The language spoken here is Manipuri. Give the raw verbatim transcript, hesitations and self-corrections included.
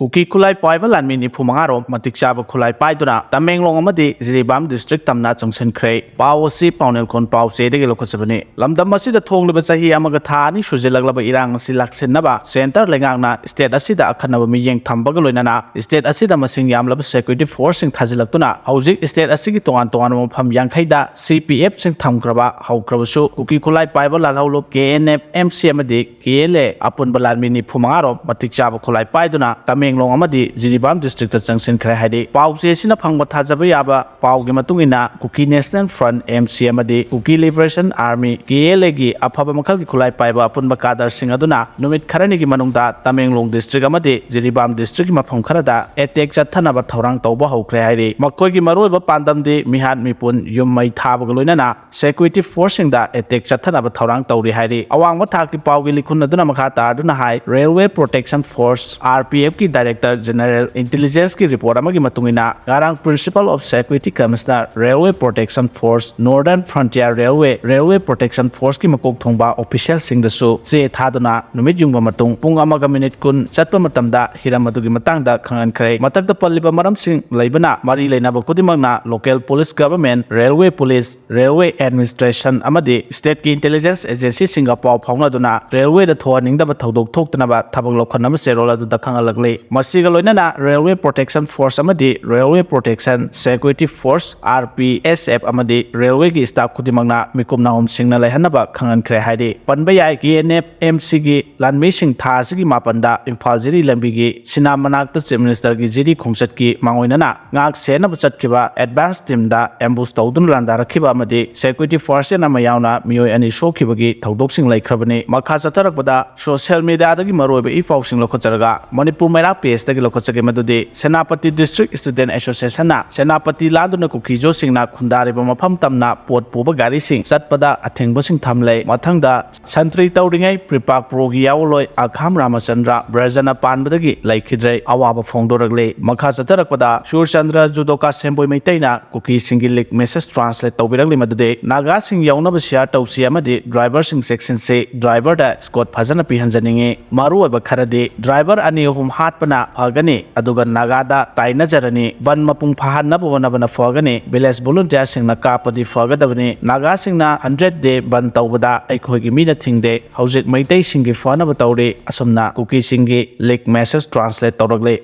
ꯀꯨꯀꯤ ꯈꯨꯠꯂꯥꯏ ꯄꯥꯏꯕ ꯂꯥꯟꯃꯤ ꯅꯤꯐꯨ ꯃꯉꯥ ꯔꯣꯝ ꯃꯇꯤꯛ ꯆꯥꯕ ꯈꯨꯠꯂꯥꯏ ꯄꯥꯏꯗꯨꯅ ꯇꯃꯦꯡꯂꯣꯡ ꯑꯃꯗꯤ ꯖꯤꯔꯤꯕꯥꯝ ꯗꯤꯁꯇ꯭ꯔꯤꯛ ꯇꯝꯅ ꯆꯪꯁꯤꯟꯈ꯭ꯔꯦ꯫ ꯄꯥꯎ ꯑꯁꯤ ꯄꯥꯎꯅꯦꯜ ꯈꯣꯟ ꯄꯥꯎ ꯆꯦꯗꯒꯤ ꯂꯧꯈꯠꯆꯕꯅꯤ꯫ ꯂꯝꯗꯝ ꯑꯁꯤꯗ ꯊꯣꯛꯂꯤꯕ ꯆꯍꯤ ꯑꯃꯒ ꯊꯥ ꯑꯅꯤ ꯁꯨꯖꯤꯜꯂꯛꯂꯕ ꯏꯔꯥꯡ ꯑꯁꯤ ꯂꯥꯛꯁꯤꯟꯅꯕ ꯁꯦꯟꯇꯔ ꯂꯩꯉꯥꯛꯅ ꯁ꯭ꯇꯦꯠ ꯑꯁꯤꯗ ꯑꯈꯟꯅꯕ ꯃꯤꯠꯌꯦꯡ ꯊꯝꯕꯒ ꯂꯣꯏꯅꯅ ꯁ꯭ꯇꯦꯠ ꯑꯁꯤꯗ ꯃꯁꯤꯡ ꯌꯥꯝꯂꯕ ꯁꯦꯀ꯭ꯌꯨꯔꯤꯇꯤ ꯐꯣꯔꯁꯁꯤꯡ ꯊꯥꯖꯤꯜꯂꯛꯇꯨꯅ ꯍꯧꯖꯤꯛ ꯁ꯭ꯇꯦꯠ ꯑꯁꯤꯒꯤ ꯇꯣꯉꯥꯟ ꯇꯣꯉꯥꯟꯕ ꯃꯐꯝ ꯌꯥꯡꯈꯩꯗ ꯁꯤ ꯄꯤ ꯑꯦꯐꯁꯤꯡ ꯊꯝꯈ꯭ꯔꯕ ꯍꯧꯈ꯭ꯔꯕꯁꯨ ꯀꯨꯀꯤ ꯈꯨꯠꯂꯥꯏ ꯄꯥꯏꯕ ꯂꯥꯜꯍꯧꯂꯨꯞ ꯀꯦ ꯑꯦꯟ ꯑꯦꯐ ꯑꯦꯝ ꯁꯤ ꯑꯃꯗꯤ ꯀꯦ ꯑꯦꯜ ꯑꯦ ꯑꯄꯨꯟꯕ ꯂꯥꯟꯃꯤ ꯅꯤꯐꯨ ꯃꯉꯥ ꯔꯣꯝ ꯃꯇꯤꯛ ꯆꯥꯕ ꯈꯨꯠꯂꯥꯏ ꯄꯥꯏꯗꯨꯅ ꯇꯃꯦꯡꯂꯣꯡ ꯑꯃꯗꯤ ꯖꯤꯔꯤꯕꯥꯝ ꯗꯤꯁꯇ꯭ꯔꯤꯛꯇ ꯆꯪꯁꯤꯟꯈ꯭ꯔꯦ ꯍꯥꯏꯔꯤ꯫ ꯄꯥꯎꯆꯦ ꯑꯁꯤꯅ ꯐꯪꯕ ꯊꯥꯖꯕ ꯌꯥꯕ ꯄꯥꯎꯒꯤ ꯃꯇꯨꯡ ꯏꯟꯅ ꯀꯨꯀꯤ ꯅꯦꯁꯅꯦꯜ ꯐ꯭ꯔꯟꯠ ꯑꯦꯝ ꯁꯤ ꯑꯃꯗꯤ ꯀꯨꯀꯤ ꯂꯤꯕꯔꯦꯁꯟ ꯑꯥꯔꯃꯤ ꯀꯦ ꯑꯦꯜ ꯑꯦꯒꯤ ꯑꯐꯕ ꯃꯈꯜꯒꯤ ꯈꯨꯠꯂꯥꯏ ꯄꯥꯏꯕ ꯑꯄꯨꯟꯕ ꯀꯥꯗꯔꯁꯤꯡ ꯑꯗꯨꯅ ꯅꯨꯃꯤꯠ ꯈꯔꯅꯤꯒꯤ ꯃꯅꯨꯡꯗ ꯇꯃꯦꯡꯂꯣꯡ ꯗꯤꯁꯇ꯭ꯔꯤꯛ ꯑꯃꯗꯤ ꯖꯤꯔꯤꯕꯥꯝ ꯗꯤꯁꯇ꯭ꯔꯤꯛꯀꯤ ꯃꯐꯝ ꯈꯔꯗ ꯑꯦꯇꯦꯛ ꯆꯠꯊꯅꯕ ꯊꯧꯔꯥꯡ ꯇꯧꯕ ꯍꯧꯈ꯭ꯔꯦ ꯍꯥꯏꯔꯤ꯫ ꯃꯈꯣꯏꯒꯤ ꯃꯔꯨꯑꯣꯏꯕ ꯄꯥꯟꯗꯝꯗꯤ ꯃꯤꯍꯥꯠ ꯃꯤꯄꯨꯟ, ꯌꯨꯝ ꯃꯩ ꯊꯥꯕꯒ ꯂꯣꯏꯅꯅ ꯁꯦꯀ꯭ꯌꯨꯔꯤꯇꯤ ꯐꯣꯔꯁꯁꯤꯡꯗ ꯑꯦꯇꯦꯛ ꯆꯠꯊꯅꯕ ꯊꯧꯔꯥꯡ ꯇꯧꯔꯤ ꯍꯥꯏꯔꯤ꯫ ꯑꯋꯥꯡꯕ ꯊꯥꯛꯀꯤ ꯄꯥꯎꯒꯤ ꯂꯤꯈꯨꯟ ꯑꯗꯨꯅ ꯃꯈꯥ ꯇꯥꯔꯗꯨꯅ ꯍꯥꯏ, railway protection force, R P ꯑꯦꯐꯀꯤ ꯗꯥꯏꯔꯦꯛꯇꯔ ꯖꯦꯅꯔꯦꯜ ꯏꯟꯇꯦꯂꯤꯖꯦꯟꯁꯀꯤ ꯔꯤꯄꯣꯔꯠ ꯑꯃꯒꯤ ꯃꯇꯨꯡ ꯏꯟꯅ, ꯉꯔꯥꯡ principal of security commissioner, railway protection force, northern frontier railway, railway protection ꯐꯣꯔꯁꯀꯤ ꯃꯀꯣꯛ ꯊꯣꯡꯕ ꯑꯣꯐꯤꯁꯤꯌꯦꯜꯁꯤꯡꯗꯁꯨ ꯆꯦ ꯊꯥꯗꯨꯅ ꯅꯨꯃꯤꯠ ꯌꯨꯡꯕ ꯃꯇꯨꯡ ꯄꯨꯡ ꯑꯃꯒ ꯃꯤꯅꯤꯠ ꯀꯨꯟ ꯆꯠꯄ ꯃꯇꯝꯗ ꯍꯤꯔꯝ ꯑꯗꯨꯒꯤ ꯃꯇꯥꯡꯗ ꯈꯪꯍꯟꯈ꯭ꯔꯦ꯫ ꯃꯊꯛꯇ ꯄꯜꯂꯤꯕ ꯃꯔꯝꯁꯤꯡ ꯂꯩꯕꯅ ꯃꯔꯤ ꯂꯩꯅꯕ ꯈꯨꯗꯤꯡꯃꯛꯅ local police, government, railway police, railway administration ꯑꯃꯗꯤ ꯁ꯭ꯇꯦꯠꯀꯤ ꯏꯟꯇꯦꯂꯤꯖꯦꯟꯁ ꯑꯦꯖꯦꯟꯁꯤꯁꯤꯡꯒ ꯄꯥꯎ ꯐꯥꯎꯅꯗꯨꯅ ꯔꯦꯜꯋꯦꯗ ꯊꯣꯛꯍꯟꯅꯤꯡꯗꯕ ꯊꯧꯗꯣꯛ ꯊꯣꯛꯇꯅꯕ ꯊꯕꯛ ꯂꯧꯈꯠꯅꯕ ꯆꯦꯔꯣꯜ ꯑꯗꯨꯗ ꯈꯪꯍꯜꯂꯛꯂꯤ꯫ ꯃꯁꯤꯒ ꯂꯣꯏꯅꯅ ꯔꯦꯜꯋꯦ ꯄ꯭ꯔꯣꯇꯦꯛꯁꯟ ꯐꯣꯔꯁ ꯑꯃꯗꯤ railway protection security force, R P S F, ꯑꯃꯗꯤ ꯔꯦꯜꯋꯦꯒꯤ ꯁ꯭ꯇꯥꯐ ꯈꯨꯗꯤꯡꯃꯛꯅ ꯃꯤꯀꯨꯞ ꯅꯥꯍꯨꯝ ꯁꯤꯡꯅ ꯂꯩꯍꯟꯅꯕ ꯈꯪꯍꯟꯈ꯭ꯔꯦ ꯍꯥꯏꯔꯤ꯫ ꯄꯟꯕ ꯌꯥꯏ, ꯀꯦ ꯑꯦꯟ ꯑꯦꯐ ꯑꯦꯝ ꯁꯤꯒꯤ ꯂꯥꯟꯃꯤꯁꯤꯡ ꯊꯥ ꯑꯁꯤꯒꯤ ꯃꯥꯄꯟꯗ ꯏꯝꯐꯥꯜ ꯖꯤꯔꯤ ꯂꯝꯕꯤꯒꯤ ꯁꯤꯅꯥ ꯃꯅꯥꯛꯇ ꯆꯤꯐ ꯃꯤꯅꯤꯁꯇꯔꯒꯤ ꯖꯤꯔꯤ ꯈꯣꯡꯆꯠꯀꯤ ꯃꯥꯡꯑꯣꯏꯅꯅ ꯉꯥꯛ ꯁꯦꯟꯅꯕ ꯆꯠꯈꯤꯕ ꯑꯦꯗꯚꯥꯟꯁ ꯇꯤꯝꯗ ꯑꯦꯝꯕꯨꯁ ꯇꯧꯗꯨꯅ ꯂꯥꯟꯗꯥꯔꯛꯈꯤꯕ ꯑꯃꯗꯤ ꯁꯦꯀ꯭ꯌꯨꯔꯤꯇꯤ ꯐꯣꯔꯁ ꯑꯃ ꯌꯥꯎꯅ ꯃꯤꯑꯣꯏ ꯑꯅꯤ ꯁꯣꯛꯈꯤꯕꯒꯤ ꯊꯧꯗꯣꯛꯁꯤꯡ ꯂꯩꯈ꯭ꯔꯕꯅꯤ꯫ ꯃꯈꯥ ꯆꯠꯊꯔꯛꯄꯗ ꯁꯣꯁꯤꯌꯦꯜ ꯃꯤꯗꯤꯌꯥꯗꯒꯤ ꯃꯔꯨꯑꯣꯏꯕ ꯏ ꯄꯥꯎꯁꯤꯡ ꯂꯧꯈꯠꯆꯔꯒ ꯃꯅꯤꯄꯨꯔ ꯃꯩꯔꯥ ꯄꯦꯖꯇꯒꯤ ꯂꯧꯈꯠꯆꯒꯦ, ꯃꯗꯨꯗꯤ ꯁꯦꯅꯥꯄꯇꯤ ꯗꯤꯁꯇ꯭ꯔꯤꯛ ꯁ꯭ꯇꯨꯗꯦꯟꯠ ꯑꯦꯁꯣꯁꯤꯌꯦꯁꯟꯅ ꯁꯦꯅꯥꯄꯇꯤ ꯂꯥꯟꯗꯨꯅ ꯀꯨꯀꯤꯖꯣꯁꯤꯡꯅ ꯈꯨꯟꯗꯥꯔꯤꯕ ꯃꯐꯝ ꯇꯝꯅ ꯄꯣꯠ ꯄꯨꯕ ꯒꯥꯔꯤꯁꯤꯡ ꯆꯠꯄꯗ ꯑꯊꯤꯡꯕꯁꯤꯡ ꯊꯝꯂꯦ꯫ ꯃꯊꯪꯗ ꯁꯟꯇ꯭ꯔꯤ ꯇꯧꯔꯤꯉꯩ ꯄ꯭ꯔꯤꯄꯥꯛ ꯄ꯭ꯔꯣꯒꯤ ꯌꯥꯑꯣꯟꯂꯣꯏ ꯑꯈꯥꯝ ꯔꯥꯃꯆꯟꯗ꯭ꯔ ꯕ꯭ꯔꯖꯅ ꯄꯥꯟꯕꯗꯒꯤ ꯂꯩꯈꯤꯗ꯭ꯔꯦ꯫ ꯑꯋꯥꯕ ꯐꯣꯡꯗꯣꯔꯛꯂꯦ꯫ ꯃꯈꯥ ꯆꯠꯊꯔꯛꯄꯗ ꯁꯨꯔꯆꯟꯗ꯭ꯔ ꯖꯨꯗꯣꯀꯥ ꯁꯦꯝꯕꯣꯏ ꯃꯩꯇꯩꯅ ꯀꯨꯀꯤꯁꯤꯡꯒꯤ ꯂꯤꯛ ꯃꯦꯁꯦꯖ ꯇ꯭ꯔꯥꯟꯁꯂꯦꯠ ꯇꯧꯕꯤꯔꯛꯂꯤ, ꯃꯗꯨꯗꯤ ꯅꯥꯒꯥꯁꯤꯡ ꯌꯧꯅꯕ ꯁꯤꯌꯥꯔ ꯇꯧꯁꯤ ꯑꯃꯗꯤ ꯗ꯭ꯔꯥꯏꯚꯔꯁꯤꯡ ꯆꯦꯛꯁꯤꯟꯁꯤ, ꯗ꯭ꯔꯥꯏꯚꯔꯗ ꯁ꯭ꯀꯣꯠ ꯐꯖꯅ ꯄꯤꯍꯟꯖꯅꯤꯡꯏ꯫ ꯃꯔꯨꯑꯣꯏꯕ ꯈꯔꯗꯤ ꯗ꯭ꯔꯥꯏꯚꯔ ꯑꯅꯤ ꯑꯍꯨꯝ ꯍꯥꯠꯄ ꯅ ꯐꯒꯅꯤ, ꯑꯗꯨꯒ ꯅꯥꯒꯥꯗ ꯇꯥꯏꯅꯖꯔꯅꯤ꯫ ꯕꯟ ꯃꯄꯨꯡ ꯐꯥꯍꯟꯅꯕ ꯍꯣꯠꯅꯕꯅ ꯐꯒꯅꯤ꯫ ꯚꯤꯂꯦꯖ ꯚꯣꯂꯨꯟꯇꯤꯌꯥꯔꯁꯤꯡꯅ ꯀꯥꯞꯄꯗꯤ ꯐꯒꯗꯕꯅꯤ꯫ ꯅꯥꯒꯥꯁꯤꯡꯅ ꯍꯟꯗ꯭ꯔꯦꯠ ꯗꯦ ꯕꯟ ꯇꯧꯕꯗ ꯑꯩꯈꯣꯏꯒꯤ ꯃꯤꯅ ꯊꯤꯡꯗꯦ꯫ ꯍꯧꯖꯤꯛ ꯃꯩꯇꯩꯁꯤꯡꯒꯤ ꯐꯅꯕ ꯇꯧꯔꯤ꯫ ꯑꯁꯨꯝꯅ ꯀꯨꯀꯤꯁꯤꯡꯒꯤ ꯂꯤꯛ ꯃꯦꯁꯦꯖ ꯇ꯭ꯔꯥꯟꯁꯂꯦꯠ ꯇꯧꯔꯛꯂꯤ꯫